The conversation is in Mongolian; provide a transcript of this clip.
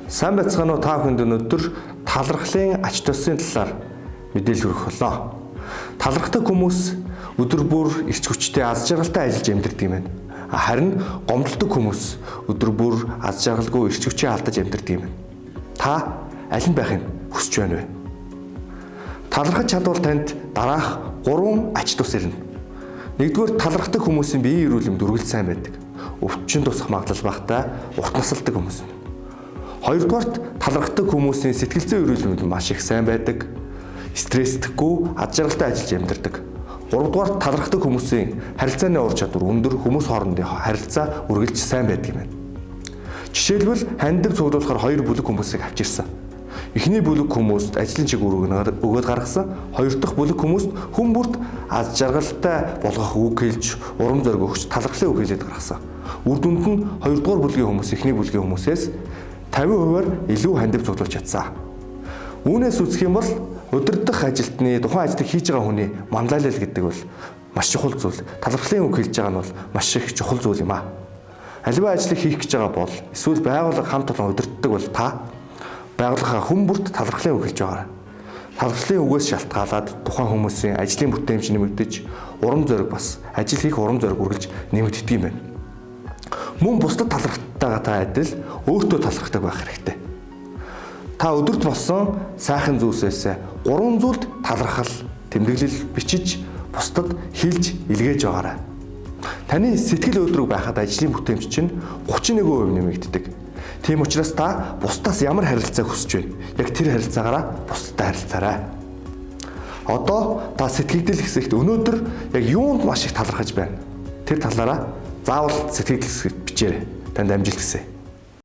Сайн байцгаана уу, та бүхэнд өнөөдөр талархлын ач тусын талаар мэдээлэл хүргэх болно. Талархдаг хүмүүс өдөр бүр эрч хүчтэй, аз жаргалтай ажиллаж амьдардаг юм байна. Харин гомдолдог хүмүүс өдөр бүр аз жаргалгүй, эрч хүчээ алдаж амьдардаг юм байна. Та аль нь байхыг хүсэж байна вэ? Талархаж чадвал танд дараах 3 ач тус ирнэ. Нэгдүгээр, талархдаг хүмүүсийн биеийн эрүүл мэнд үргэлж сайн байдаг. Өвчин тусах магадлал багатай, урт насалдаг хүмүүс. Хоёрдугаарт, талархдаг хүмүүсийн сэтгэл зүйн эрүүл мэнд маш их сайн байдаг. Стресстгүй, аз жаргалтай ажиллаж амьдардаг. Гуравдугаарт, талархдаг хүмүүсийн харилцааны ур чадвар өндөр, хүмүүс хоорондын харилцаа үргэлж сайн байдаг юм байна. Жишээлбэл, хандив цуглуулахаар хоёр бүлэг хүмүүсийг авчирсан. Эхний бүлэг хүмүүст ажлын чиг үүрэг өгөөд гаргасан. Хоёр дахь бүлэг хүмүүст хүн бүрт аз жаргалтай болгох үг хэлж, урам зориг өгч, талархлын үг хэлээд гаргасан. Үр дүнд нь хоёрдугаар бүлгийн хүмүүс эхний бүлгийн хүмүүсээс 50%-аар илүү хандив цуглуулж чадсан. Үүнээс үзэх юм бол удирдах ажилтны тухайн ажлыг хийж байгаа хүний манлайлал гэдэг бол маш чухал зүйл. Талархлын үг хэлж байгаа нь бол маш их чухал зүйл юм аа. Аливаа ажлыг хийх гэж байгаа бол эсвэл байгууллага хамт олон удирддаг бол та байгууллагаа хүн бүрт талархлын үг хэлж байгаарай. Талархлын үгээс шалтгаалаад тухайн хүмүүсийн ажлын бүтээмж нэмэгдэж, урам зориг бас ажил хийх урам зориг үргэлж нэмэгддэг юм байна. Мөн бусдад талархтайгаа та адил өөртөө талархдаг байх хэрэгтэй. Та өдөрт болсон сайхан зүйлсээс 3 зүйлд талархал, тэмдэглэл бичиж, бусдад хэлж илгээж байгаарай. Таны сэтгэл өөдрөг байхад ажлын бүтээмж чинь 31% нэмэгддэг. Тийм учраас та бусдаас ямар харилцааг хүсэж байна? Яг тэр харилцаагаараа бусдад харилцаарай. Одоо та сэтгэгдэл хэсэгт өнөөдөр яг юунд маш их талархаж байна? Тэр талаараа заавал сэтгэгдэл хэсэгт бичээрэй. Танд амжилт хүсье.